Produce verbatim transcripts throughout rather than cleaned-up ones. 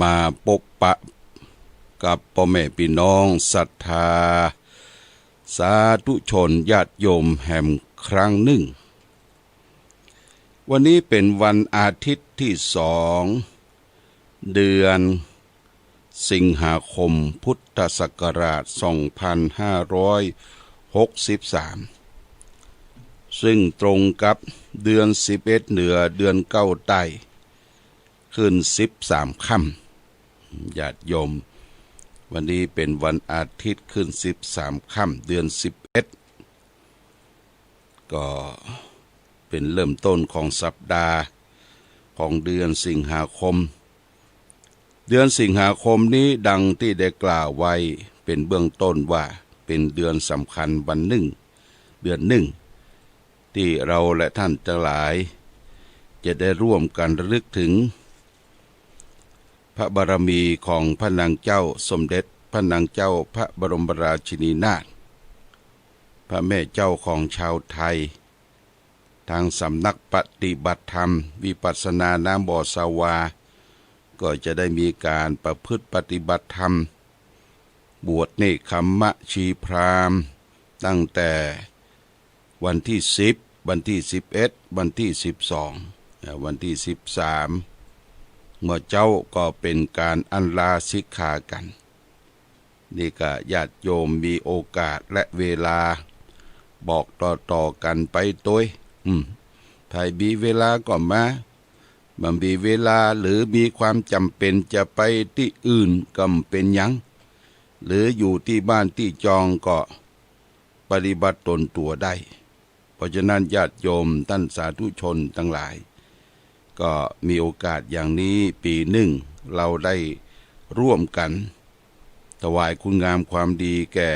มาปบปะกับป้อแม่ปี้น้องศรัทธาสาธุชนญาติโยมแหมครั้งนึ่ง วันนี้เป๋นวันอาทิตย์ตี้สอง เดือนสิงหาคมพุทธศักราชสองพันห้าร้อยหกสิบสาม ซึ่งตรงกับเดือนสิบเอ็ดเหนือเดือนเก้าใต้ ขึ้นสิบสามค่ำ ญาติโยม วันนี้เป๋นวันอาทิตย์ขึ้นสิบสามค่ำ เดือนสิบเอ็ด ก็เป๋นเริ่มต้นของสัปดาห์ของเดือนสิงหาคม เดือนสิงหาคมนี้ดังตี้ได้กล่าวไว้เป๋นเบื้องต้นว่าเป๋นเดือนสำคัญวันนึ่ง เดือนนึ่ง ตี้เราและท่านตังหลายจะได้ร่วมกั๋นระลึกเถิงพระบารมีของพระนางเจ้าสมเด็จพระนางเจ้าพระบรมราชินีนาถ พระแม่เจ้าของชาวไทย ตางสำนักปฏิบัติธรรมวิปัสสนาน้ำบ่อสาวา ก็จะได้มีก๋านประพฤติปฏิบัติธรรม บวชเณกขัมมชีพราหมณ์ ตั้งแต่วันตี้สิบ วันตี้สิบเอ็ด วันตี้สิบสอง อ่า วันตี้สิบสาม เมื่อเจ๊าก็เป๋นก๋านอันลาสิกขากั๋น นี่ก็ญาติโยมมีโอกาสและเวลาบอกต่อๆ กั๋นไปตวย อืม ใผมีเวลาก็มา บ่มีเวลาหรือมีความจ๋ำเป๋นจะไปตี้อื่นก็บ่เป๋นหยัง หรืออยู่ตี้บ้านตี้จองก็ปฏิบัติตนตั๋วได้ เพราะฉะนั้นญาติโยมต้านสาธุชนตังหลาย ก็มีโอกาสอย่างนี้ปี๋นึ่ง เราได้ร่วมกั๋นถวายคุณงามความดีแก่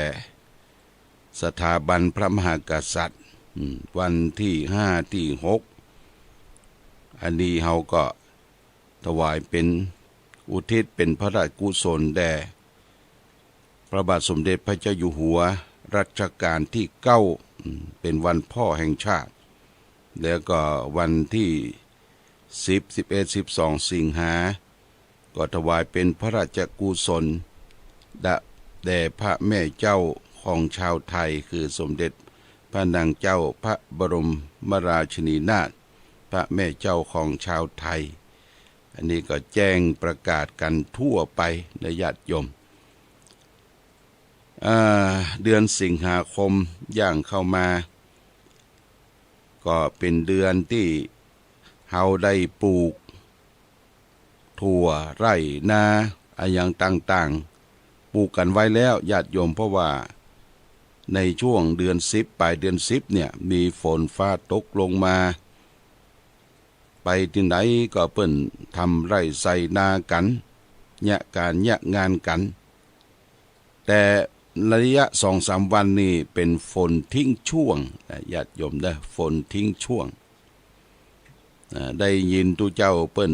สถาบันพระมหากษัตริย์ อืม วันตี้ห้า ตี้หก อันนี้เฮาก็ถวายเป๋นอุทิศเป๋นพระราชกุศลแด่ พระบาทสมเด็จพระเจ้าอยู่หัวรัชกาลตี้เก้า อืม เป๋นวันพ่อแห่งชาติ แล้วก็วันตี้สิบ สิบเอ็ด สิบสอง สิงหา ก็ถวายเป๋นพระราชกุศล ดะ แด่พระแม่เจ้าของชาวไทย คือสมเด็จพระนางเจ้าพระบรมราชินีนาถ พระแม่เจ้าของชาวไทย อันนี้ก็แจ้งประกาศกั๋นทั่วไปนะญาติโยม อ่า เดือนสิงหาคมย่างเข้ามา ก็เป๋นเดือนตี้เฮาได้ปลูกถั่วไร่นาอะหยังต่างๆ ปลูกกั๋นไว้แล้วญาติโยม เพราะว่าในช่วงเดือนสิบ ป๋ายเดือนสิบเนี่ย มีฝนฟ้าตกลงมา ไปตี้ไหนก็เปิ้นทำไร่ไถนากั๋น เยียะก๋านเยียะงานกั๋น แต่ระยะสองสามวันนี่เป๋นฝนทิ้งช่วงนะญาติโยมเด้อ ฝนทิ้งช่วง อ่า ได้ยินตุ๊เจ้าเปิ้น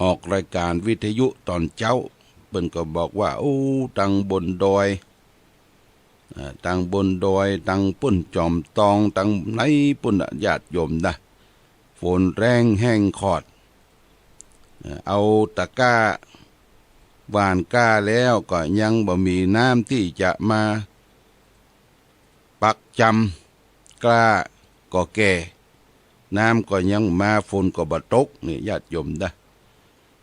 ออกรายก๋านวิทยุต๋อนเจ๊า เปิ้นก็บอกว่า โอ้ ตางบนดอย อ่า ตางบนดอย ตางปุ้นจอมตอง ตางไหนปุ้นน่ะ ญาติโยมนะ ฝนแรงแห้งขอด อ่า เอาตะกร้าหว่านกล้าแล้วก็ยังบ่มีน้ำตี้จะมาปักจำ กล้าก็แก่ น้ำก็ยังมา ฝนก็บ่ตก นี่ญาติโยมนะ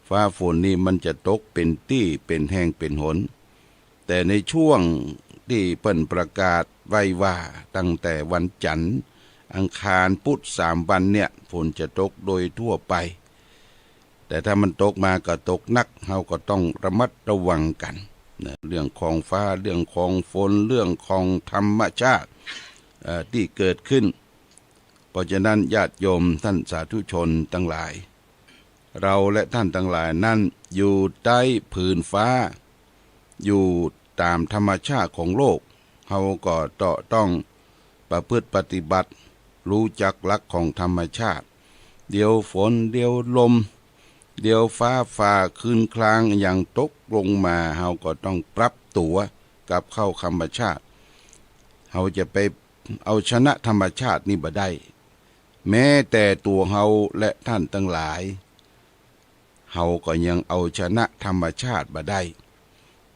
ฟ้าฝนนี่มันจะตกเป๋นตี้เป๋นแห่งเป๋นหน แต่ในช่วงตี้เปิ้นประกาศไว้ว่าตั้งแต่วันจันทร์ อังคาร พุธ สามวันเนี่ย ฝนจะตกโดยทั่วไป แต่ถ้ามันตกมาก็ตกหนัก เฮาก็ต้องระมัดระวังกั๋นนะ เรื่องของฟ้า เรื่องของฝน เรื่องของธรรมชาติ เอ่อ ตี้เกิดขึ้น เพราะฉะนั้นญาติโยมต้านสาธุชนตังหลาย เราและต้านตังหลายนั้นอยู่ใต้ผืนฟ้า อยู่ต๋ามธรรมชาติของโลก เฮาก็ต้องประพฤติปฏิบัติ ฮู้จักหลักของธรรมชาติ เดี๋ยวฝน เดี๋ยวลม เดี๋ยวฟ้าฝ่าครึ้นคร้างอะหยังตกลงมา เฮาก็ต้องปรับตั๋วกลับเข้าธรรมชาติ เฮาจะไป เอาชนะธรรมชาตินี่บ่ได้ แม้แต่ตั๋วเฮาและต้านตังหลาย เฮาก็ยังเอาชนะธรรมชาติบ่ได้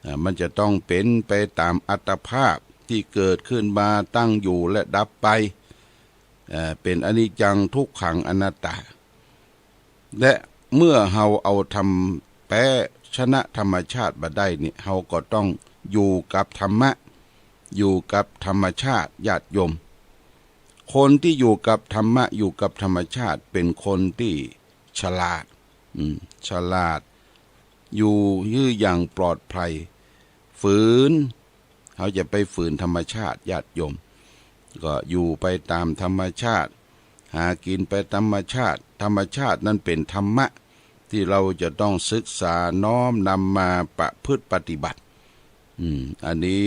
อ่า มันจะต้องเป๋นไปต๋ามอัตภาพตี้เกิดขึ้นมา ตั้งอยู่และดับไป อ่า เป๋นอนิจจังทุกขังอนัตตา และเมื่อเฮาเอาธรรม แป๊ชนะธรรมชาติบ่ได้นี่ เฮาก็ต้องอยู่กับธรรมะ อยู่กับธรรมชาติ ญาติโยม คนตี้อยู่กับธรรมะ อยู่กับธรรมชาติ เป๋นคนตี้ฉลาด อืม ฉลาด อยู่หื้ออย่างปลอดภัย ฝืน เฮาจะไปฝืนธรรมชาติ ญาติโยม ก็อยู่ไปต๋ามธรรมชาติ หากิ๋นไปธรรมชาติ ธรรมชาตินั้นเป๋นธรรมะ ตี้เฮาจะต้องศึกษาน้อมนำมาประพฤติปฏิบัติ อืม อันนี้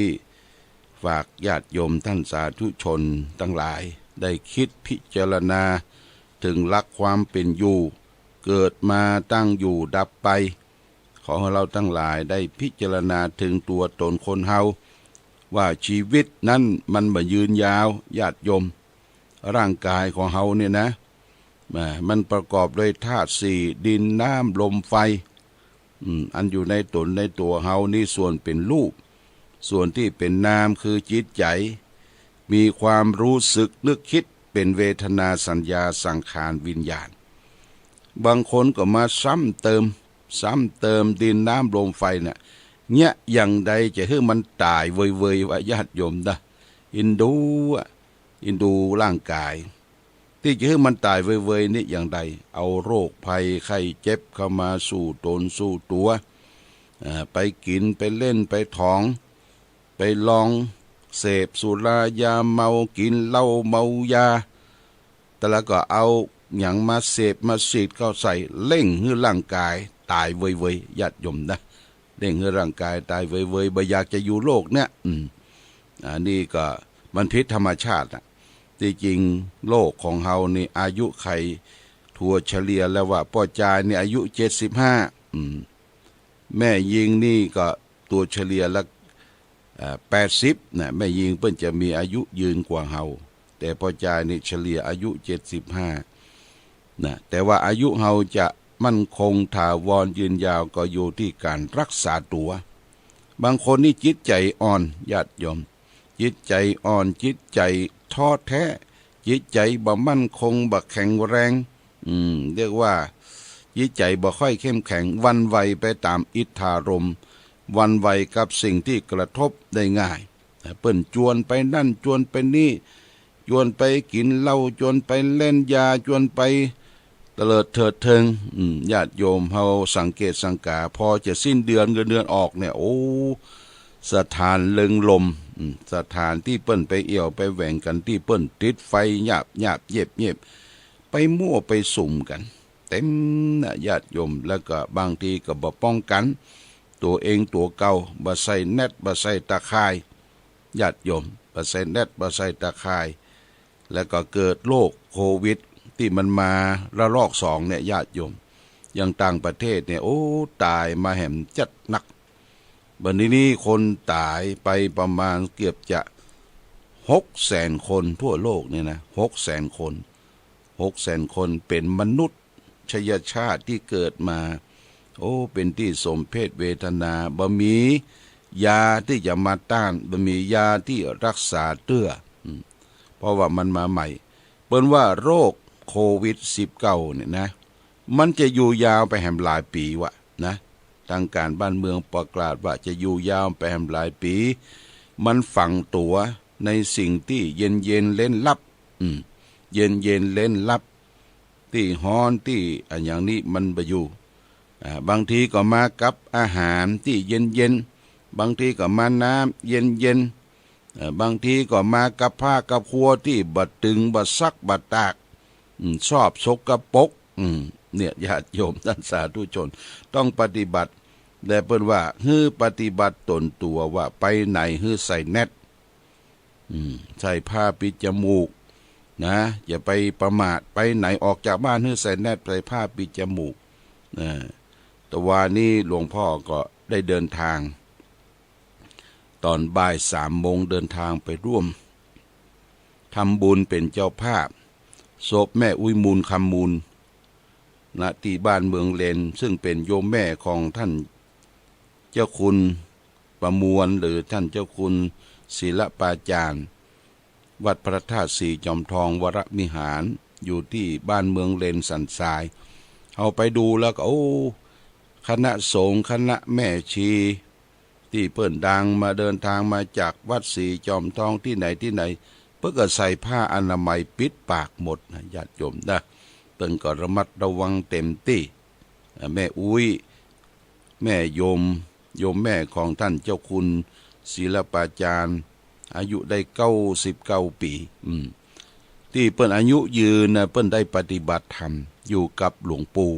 ฝากญาติโยมต้านสาธุชนตังหลาย ได้กึ๊ดพิจารณาเถิงหลักความเป๋นอยู่ เกิดมา ตั้งอยู่ ดับไป ขอหื้อเฮาตังหลายได้พิจารณาเถิงตั๋วต๋นคนเฮา ว่าชีวิตนั้นมันบ่ยืนยาว ญาติโยม ร่างก๋ายของเฮาเนี่ยนะ อ่า มันประกอบด้วยธาตุสี่ ดิน น้ำ ลม ไฟ อืม อันอยู่ในต๋นในตั๋วเฮานี่ ส่วนเป๋นรูป ส่วนตี้เป๋นนามคือจิตใจ๋ มีความรู้สึกนึกกึ๊ด เป๋นเวทนา สัญญา สังขาร วิญญาณ บางคนก็มาซ้ำเติม ซ้ำเติมดิน น้ำ ลม ไฟน่ะ เยียะอย่างใดจะหื้อมันต๋ายเวยๆ วะ ญาติโยมนะ อินดูอะ อินดูร่างก๋าย ตี้จะหื้อมันต๋ายเวยๆ นี่อย่างใด เอาโรคภัยไข้เจ็บเข้ามาสู่ต๋นสู่ตั๋ว อ่า ไปกิ๋น ไปเล่น ไปถอง ไปลองเสพสุรายาเมา กิ๋นเหล้าเมายา แต่ละก็เอาหยังมาเสพมาสีดเข้าใส่ เร่งหื้อร่างก๋ายต๋ายเวยๆ ญาติโยมนะ เร่งหื้อร่างก๋ายต๋ายเวยๆ บ่อยากจะอยู่โลกเนี่ย อืม อันนี้ก็มันผิดธรรมชาติน่ะ ตี้จริงโลกของเฮานี่อายุขัยตั๋วเฉลี่ยแล้วว่า ป้อจายนี่อายุเจ็ดสิบห้า อืม แม่ญิงนี่ก็ตั๋วเฉลี่ยละ เอ่อ แปดสิบนะ แม่ญิงเปิ้นจะมีอายุยืนกว่าเฮา แต่ป้อจายนี่เฉลี่ยอายุเจ็ดสิบห้านะ แต่ว่าอายุเฮาจะมั่นคงถาวรยืนยาวก็อยู่ตี้ก๋านรักษาตั๋ว บางคนนี่จิตใจ๋อ่อน ญาติโยม จิตใจ๋อ่อน จิตใจ๋ท้อแท้ จิตใจ๋บ่มั่นคง บ่แข็งแรง อืม เรียกว่าจิตใจ๋บ่ค่อยเข้มแข็ง หวั่นไหวไปต๋ามอิทธารมณ์ หวั่นไหวกับสิ่งตี้กระทบได้ง่าย เปิ้นจวนไปนั่น จวนไปนี่ จวนไปกิ๋นเหล้า จวนไปเล่นยา จวนไปเตลิดเถิดเถิง อืม ญาติโยมเฮาสังเกตสังกา พอจะสิ้นเดือน เงินเดือนออกเนี่ย โอ้ สถานเริงรมย์ อืม สถานตี้เปิ้นไปเอี่ยวไปแหว่งกั๋น ตี้เปิ้นติดไฟหยาบหยาบเย็บเย็บ ไปมั่วไปสุมกั๋น เต๋มนะญาติโยม แล้วก็บางทีก็บ่ป้องกั๋นตั๋วเองตั๋วเก่า บ่ใส่แน็ต บ่ใส่ตาข่าย ญาติโยม บ่ใส่แน็ต บ่ใส่ตาข่าย แล้วก็เกิดโรคโควิดตี้มันมาระลอกสองเนี่ย ญาติโยม อย่างต่างประเทศเนี่ย โอ้ ต๋ายมาแหมจัดนัก บัดนี้นี่คนต๋ายไปประมาณเกือบจะหกแสนคนทั่วโลกเนี่ยนะ หกแสนคน หกแสนคนเป๋นมนุษยชาติตี้เกิดมา โอ้ เป๋นตี้สมเพชเวทนา บ่มียาตี้จะมาต้าน บ่มียาตี้รักษาเตื้อ อืม เพราะว่ามันมาใหม่ เปิ้นว่าโรคโควิดสิบเก้าเนี่ยนะ มันจะอยู่ยาวไปแหมหลายปี๋วะนะ ตางก๋านบ้านเมืองประกาศว่าจะอยู่ยาวไปแหมหลายปี๋ มันฝังตั๋วในสิ่งตี้เย็นๆ เร้นลับ อืม เย็นๆ เร้นลับ ตี้ฮ้อนตี้อะหยังนี้มันบ่อยู่ อ่า บางทีก็มากับอาหารตี้เย็นๆ บางทีก็มาน้ำเย็นๆ เอ่อ บางทีก็มากับผ้ากับครัวตี้บ่ตึง บ่ซัก บ่ตาก อืม ชอบสกปรก อืม เนี่ย ญาติโยมต้านสาธุชน ต้องปฏิบัติ และเปิ้นว่าหื้อปฏิบัติต๋นตั๋วว่าไปไหนหื้อใส่แน็ต อืม ใส่ผ้าปิดจมูกนะ อย่าไปประมาท ไปไหนออกจากบ้านหื้อใส่แน็ต ใส่ผ้าปิดจมูก เออ ตะวานี้หลวงพ่อก็ได้เดินทาง ต๋อนบ่ายสามโมงเดินทางไปร่วมทำบุญเป๋นเจ้าภาพศพแม่อุ๊ยมูล คำมูล ณ ตี้บ้านเมืองเลน ซึ่งเป๋นโยมแม่ของต้านเจ้าคุณประมวล หรือต้านเจ้าคุณศิลปาจารย์ วัดพระธาตุสีจอมทองวรวิหาร อยู่ตี้บ้านเมืองเลนสันทราย เฮาไปดูแล้วก็ โอ้ คณะสงฆ์ คณะแม่ชี ตี้เปิ้นดังมา เดินตางมาจากวัดสีจอมทองตี้ไหนตี้ไหน เปิ้นก็ใส่ผ้าอนามัยปิดปากหมดนะ ญาติโยมนะ เปิ้นก็ระมัดระวังเต๋มตี้ แม่อุ๊ย แม่ยม โยมแม่ของต้านเจ้าคุณศิลปาจารย์ อายุได้เก้าสิบเก้าปี๋ อืม ตี้เปิ้นอายุยืนนะ เปิ้นได้ปฏิบัติธรรมอยู่กับหลวงปู่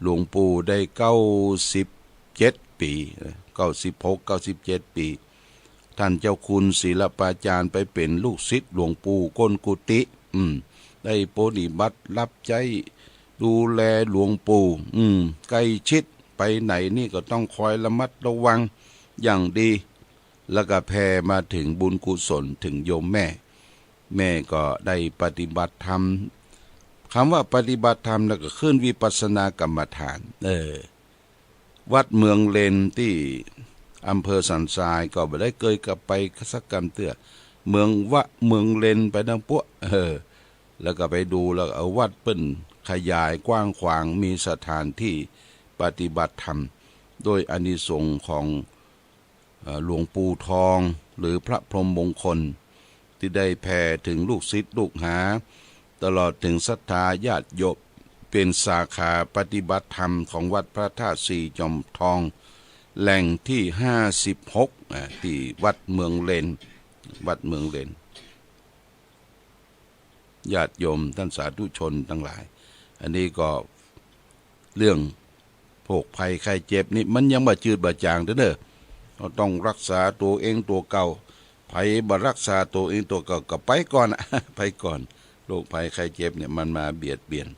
หลวงปู่ได้เก้าสิบเจ็ดปี๋ เก้าสิบหก เก้าสิบเจ็ดปี๋ ต้านเจ้าคุณศิลปาจารย์ไปเป๋นลูกศิษย์หลวงปู่ก้นกุฏิ อืม ได้ปฏิบัติรับใจ๊ดูแลหลวงปู่ อืม ใกล้ชิด ไปไหนนี่ก็ต้องคอยระมัดระวังอย่างดี แล้วก็แผ่มาเถิงบุญกุศลเถิงโยมแม่ แม่ก็ได้ปฏิบัติธรรม กำว่าปฏิบัติธรรมแล้วก็ขึ้นวิปัสสนากรรมฐาน เออ วัดเมืองเลนตี้อำเภอสันทรายก็บ่ได้เกยกลับไปสักกำเตื้อ เมืองวะ เมืองเลนไปดังป๊วะ เออ แล้วก็ไปดูแล้ว เออ วัดเปิ้นขยายกว้างขวาง มีสถานตี้ปฏิบัติธรรม โดยอานิสงส์ของ เอ่อ หลวงปู่ทอง หรือพระพรหมมงคล ตี้ได้แผ่เถิงลูกศิษย์ลูกหา ตลอดเถิงศรัทธาญาติโยม เป๋นสาขาปฏิบัติธรรมของวัดพระธาตุสีจอมทอง แหล่งตี้ห้าสิบหก อ่า ตี้วัดเมืองเลน วัดเมืองเลน ญาติโยมต้านสาธุชนตังหลาย อันนี้ก็เรื่องโรคภัยไข้เจ็บนี่มันยังบ่จืดบ่จ๋างเตื้อเน่อ ก็ต้องรักษาตั๋วเองตั๋วเก่า ใผบ่รักษาตั๋วเองตั๋วเก่าก็ไปก่อนอะ ไปก่อน โรคภัยไข้เจ็บเนี่ยมันมาเบียดเบียน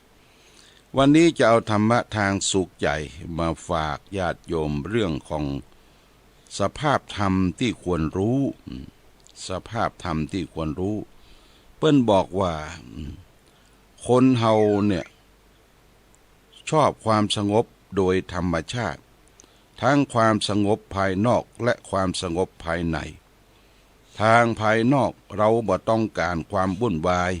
วันนี้จะเอาธรรมะทางสุขใจ๋มาฝากญาติโยมเรื่องของ สภาพธรรมตี้ควรฮู้ อืม สภาพธรรมตี้ควรฮู้ เปิ้นบอกว่า อืม คนเฮาเนี่ย ชอบความสงบโดยธรรมชาติ ทั้งความสงบภายนอกและความสงบภายใน ตางภายนอกเฮาบ่ต้องก๋านความวุ่นวาย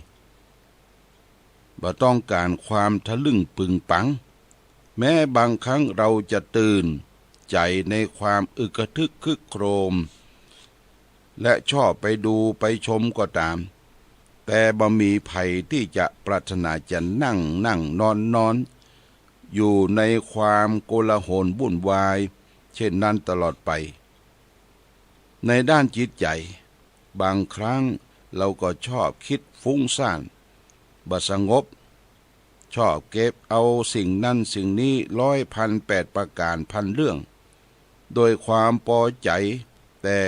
บ่ต้องก๋านความทะลึ่งปึงปัง แม้บางครั้งเฮาจะตื่นใจ๋ในความอึกกระทึกครึกโครม และชอบไปดูไปชมก็ต๋าม แต่บ่มีใผตี้จะปรารถนาจะนั่งนั่งนอนนอนอยู่ในความโกลาหลวุ่นวายเช่นนั้นตลอดไป ในด้านจิตใจ๋ บางครั้งเฮาก็ชอบกึ๊ดฟุ้งซ่าน บ่สงบ ชอบเก็บเอาสิ่งนั้นสิ่งนี้ร้อยพันแปดประก๋านพันเรื่อง โดยความปอใจ๋ แต่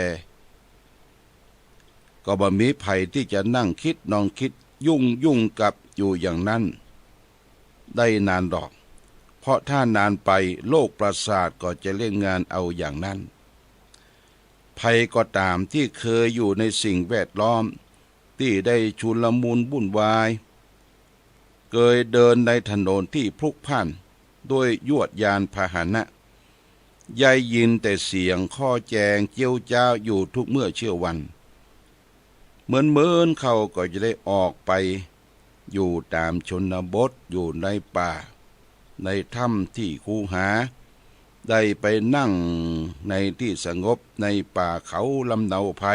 ก็บ่มีใผตี้จะนั่งกึ๊ดนอนกึ๊ดยุ่งยุ่งกับอยู่อย่างนั้นได้นานดอก เพราะถ้านานไปโรคประสาทก็จะเล่นงานเอาอย่างนั้น ใผก็ต๋ามตี้เกยอยู่ในสิ่งแวดล้อมตี้ได้ชุลมุนวุ่นวาย เกยเดินในถนนตี้พลุกพล่านด้วยยวดยานพาหนะ ได้ยินแต่เสียงข้อแจงเจี๊ยวจ๊าวอยู่ทุกเมื่อเชื่อวัน เมินๆ เข้าก็จะได้ออกไปอยู่ต๋ามชนบท อยู่ในป่า ในถ้ำตี้คูหา ได้ไปนั่งในตี้สงบในป่าเขาลำเนาไพร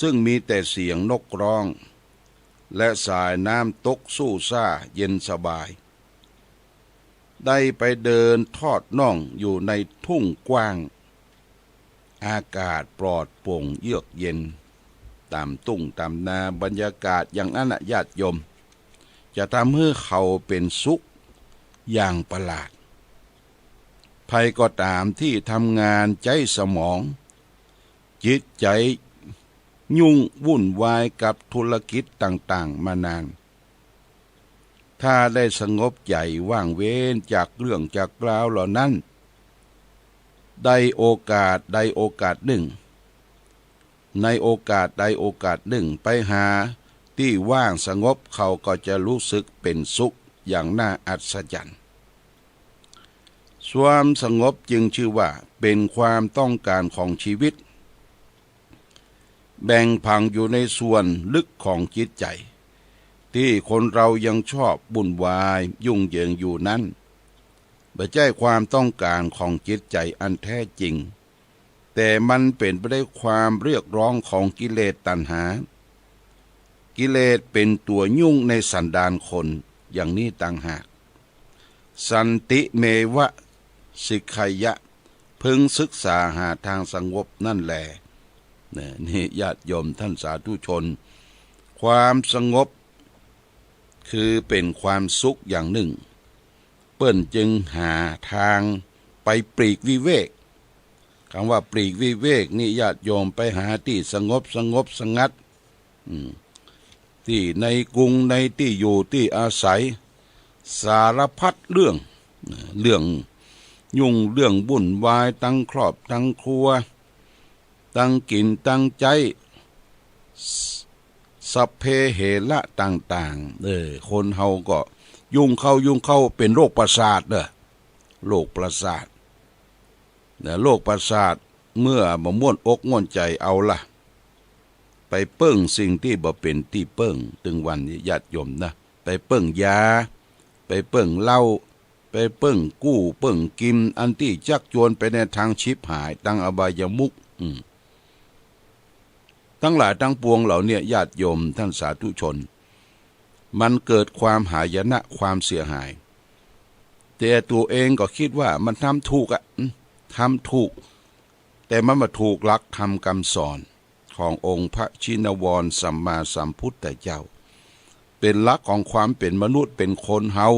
ซึ่งมีแต่เสียงนกร้อง และสายน้ำตกสู้ซ่าเย็นสบาย ได้ไปเดินทอดน่องอยู่ในทุ่งกว้าง อากาศปลอดโปร่งเยือกเย็น ต๋ามทุ่งต๋ามนา บรรยากาศอย่างนั้นน่ะ ญาติโยม จะทำหื้อเฮาเป๋นสุขอย่างประหลาด ใผก็ต๋ามตี้ทำงานใจ๊สมอง จิตใจ๋ยุ่งวุ่นวายกับธุรกิจต่างๆ มานาน ถ้าได้สงบใจ๋ว่างเว้นจากเรื่องจากราวเหล่านั้น ได้โอกาสใดโอกาสนึ่ง ในโอกาสใดโอกาสนึ่ง ไปหาตี้ว่างสงบ เฮาก็จะฮู้สึกเป๋นสุข อย่างน่าอัศจรรย์ ความสงบจึงชื่อว่าเป็นความต้องการของชีวิต แบ่งผังอยู่ในส่วนลึกของจิตใจ๋ ตี้คนเฮายังชอบวุ่นวายยุ่งเหยิงอยู่นั้น บ่ใจ้ความต้องการของจิตใจ๋อันแท้จริง แต่มันเป๋นไปด้วยความเรียกร้องของกิเลสตัณหา กิเลสเป๋นตั๋วยุ่งในสันดานคนอย่างนี้ต่างหาก สันติเมวะสิกขายะ พึงศึกษาหาทางสงบนั่นแล เนี่ย นี่ญาติโยมท่านสาธุชน ความสงบคือเป๋นความสุขอย่างนึ่ง เปิ้นจึงหาทางไปปลีกวิเวก กำว่าปลีกวิเวกนี่ญาติโยมไปหาตี้สงบสงบสงัด อืม ตี้ในกรุงในตี้อยู่ตี้อาศัย สารพัดเรื่อง เรื่องยุ่งเรื่องวุ่นวาย ตึงครอบตึงครัว ตึงกิ๋นตึงใจ๊ สัพเพเหระต่างๆ เออ คนเฮาก็ยุ่งเข้ายุ่งเข้าเป๋นโรคประสาทเด้อ โรคประสาท นะ โรคประสาท เมื่อบ่ม่วนอกม่วนใจ๋เอาละ ไปเปิ้งสิ่งตี้บ่เป๋นตี้เปิ้ง ตึงวันนี้ญาติโยมนะ ไปเปิ้งยา ไปเปิ้งเหล้า ไปเปิ้งกู้เปิ้งกิ๋น อันตี้จักจวนไปในทางฉิบหาย ตังอบายมุข อืม ตังหลายตังปวงเหล่าเนี้ย ญาติโยมท่านสาธุชน มันเกิดความหายนะ ความเสียหาย แต่ตั๋วเองก็กึ๊ดว่ามันทำถูกอะ อืม ทำถูก แต่มันบ่ถูกหลักธรรมกำสอนขององค์พระชินวรสัมมาสัมพุทธเจ้า เป๋นหลักของความเป๋นมนุษย์เป๋นคนเฮา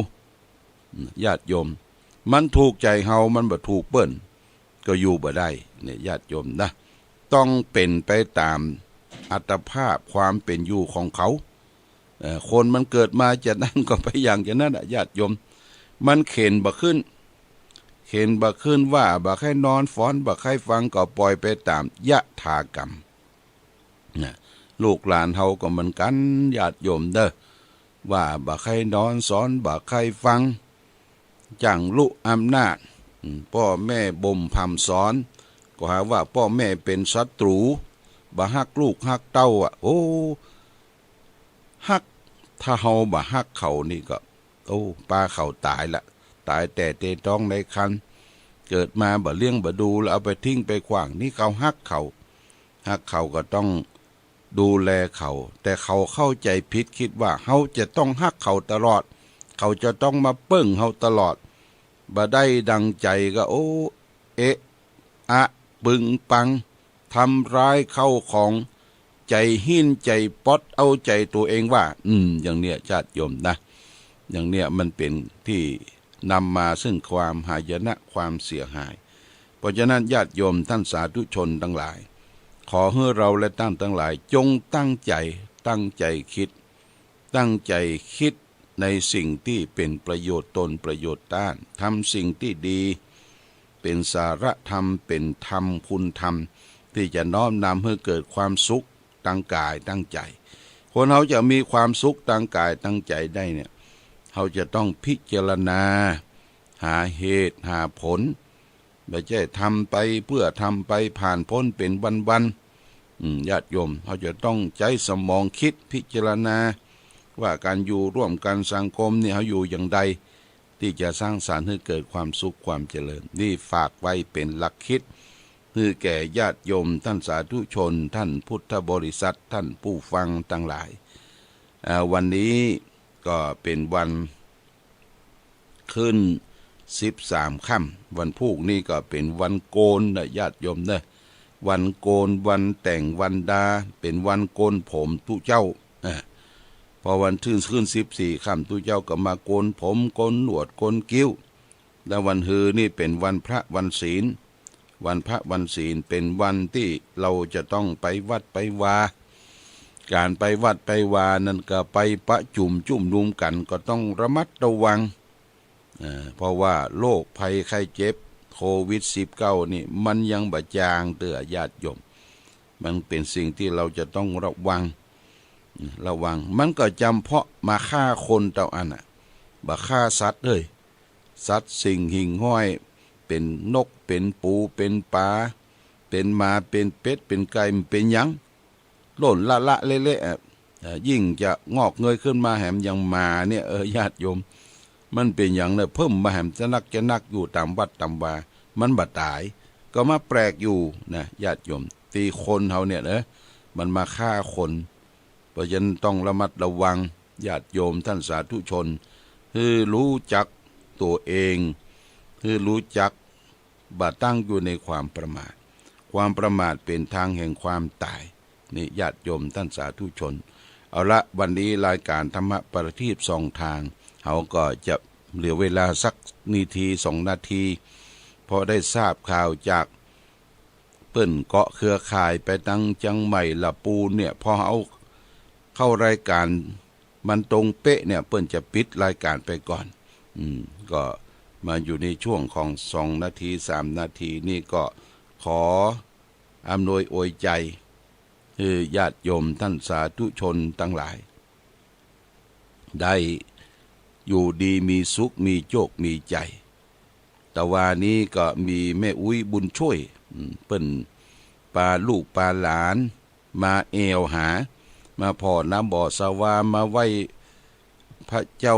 ญาติโยม มันถูกใจ๋เฮา มันบ่ถูกเปิ้น ก็อยู่บ่ได้ เนี่ย ญาติโยมนะ ต้องเป๋นไปต๋ามอัตภาพความเป๋นอยู่ของเขา เอ่อ คนมันเกิดมาจะนั้นก็ไปอย่างจะนั้นอะ ญาติโยม มันเข็นบ่ขึ้น เข็นบ่ขึ้น ว่าบ่ใค่นอน ฟ้อนบ่ใค่ฟัง ก็ปล่อยไปต๋ามยถากรรม นะ ลูกหลานเฮาก็เหมือนกั๋น ญาติโยมเด้อ ว่าบ่ใค่นอน สอนบ่ใค่ฟัง จั้งลุอำนาจ อืม ป้อแม่บ่มพร่ำสอน ก็หาว่าป้อแม่เป๋นศัตรู๋ บ่ฮักลูกฮักเต้าอะ โอ้ ฮัก ถ้าเฮาบ่ฮักเขานี่ก็ โอ้ ปาเขาต๋ายละ ต๋ายแต่เตต๊องในครรภ์ เกิดมาบ่เลี้ยงบ่ดู แล้วเอาไปทิ้งไปขว้าง นี่เขาฮักเขา ฮักเขาก็ต้องดูแลเขา แต่เขาเข้าใจ๋ผิด กึ๊ดว่าเฮาจะต้องฮักเขาตลอด เขาจะต้องมาเปิ้งเฮาตลอด บ่ได้ดังใจ๋ก็ โอ้ เอะอะ ปึงปัง ทำร้ายเข้าของ ใจ๋หิ้นใจ๋ป๊อด เอาใจ๋ตั๋วเองว่า อืม อย่างเนี้ย ญาติโยมนะ อย่างเนี้ยมันเป๋นตี้นำมาซึ่งความหายนะ ความเสียหาย เพราะฉะนั้น ญาติโยมท่านสาธุชนตังหลาย ขอหื้อเฮาและต้านตังหลาย จงตั้งใจ๋ ตั้งใจ๋กึ๊ด ตั้งใจ๋กึ๊ดในสิ่งตี้เป๋นประโยชน์ตนประโยชน์ต้าน ทำสิ่งตี้ดี เป๋นสาระธรรม เป๋นธรรม คุณธรรม ตี้จะน้อมนำหื้อเกิดความสุขตางก๋ายตางใจ๋ คนเฮาจะมีความสุขตางก๋ายตางใจ๋ได้เนี่ย เฮาจะต้องพิจารณา หาเหตุหาผล บ่ใจ้ทำไปเปื้อทำไปผ่านป๊นเป๋นวันๆ อืม ญาติโยม เฮาจะต้องใจ๊สมองกึ๊ดพิจารณา ว่าก๋านอยู่ร่วมกั๋นสังคมนี่ เฮาอยู่อย่างใด ตี้จะสร้างสรรค์หื้อเกิดความสุขความเจริญ นี่ฝากไว้เป๋นหลักกึ๊ด หื้อแก่ญาติโยมต้านสาธุชน ต้านพุทธบริษัท ต้านผู้ฟังตังหลาย อ่า วันนี้ก็เป๋นวัน ขึ้นสิบสามค่ำ วันพูกนี้ก็เป๋นวันโกนนะ ญาติโยมเนอะ วันโกน วันแต่ง วันดา เป๋นวันโกนผมตุ๊เจ้า อ่า พอวันขึ้น ขึ้นสิบสี่ค่ำ ตุ๊เจ้าก็มาโกนผม โกนหนวด โกนคิ้ว แล้ววันฮือนี่เป๋นวันพระวันศีล วันพระวันศีลเป๋นวันตี้เฮาจะต้องไปวัดไปวา ก๋านไปวัดไปวานั้นก็ไปประจุมจุมนุมกั๋น ก็ต้องระมัดระวัง เอ่อ เพราะว่าโรคภัยไข้เจ็บโควิดสิบเก้านี่มันยังบ่จางเตื้อญาติโยม มันเป๋นสิ่งตี้เฮาจะต้องระวัง ระวัง มันก็จำเพาะมาฆ่าคนเต้าอั้นน่ะ บ่ฆ่าสัตว์เฮ้ย สัตว์สิ่งหิ่งห้อย เป๋นนก เป๋นปู เป๋นป๋า เป๋นหมา เป๋นเป็ด เป๋นไก่ บ่เป๋นหยัง ล่นละละเละเละอะ เอ่อ ยิ่งจะงอกเงยขึ้นมาแหมยังหมาเนี่ย เออ ญาติโยม มันเป๋นหยังเนี่ย เพิ่มมาแหมจะนักจะนักอยู่ต๋ามวัดต๋ามวา มันบ่ต๋าย ก็มาแปลกอยู่นะ ญาติโยม ตี้คนเฮาเนี่ยเนอะ มันมาฆ่าคน เพราะฉะนั้นต้องระมัดระวัง ญาติโยมท่านสาธุชน หื้อฮู้จักตั๋วเอง หื้อฮู้จัก บ่ตั้งอยู่ในความประมาท ความประมาทเป๋นตางแห่งความต๋าย นี่ญาติโยมท่านสาธุชน เอาละ วันนี้รายก๋านธรรมะประทีปส่องตาง เฮาก็จะเหลือเวลาสักนาทีสองนาที เพราะได้ทราบข่าวจาก เปิ้นเกาะเครือข่ายไปตังเจียงใหม่ละปูนเนี่ย พอเอาเข้ารายก๋านมันตรงเป๊ะเนี่ย เปิ้นจะปิดรายก๋านไปก่อน อืม ก็มาอยู่ในช่วงของสองนาที สามนาทีนี่ก็ขออำนวยอวยใจ๋ หื้อญาติโยมท่านสาธุชนตังหลาย ได้อยู่ดีมีสุข มีโจค มีใจ๋ ตะวานี้ก็มีแม่อุ๊ยบุญช่วย อืม เปิ้นปาลูกปาหลานมาแอ่วหา มาผ่อน้ำบ่อสะวา มาไหว้พระเจ้า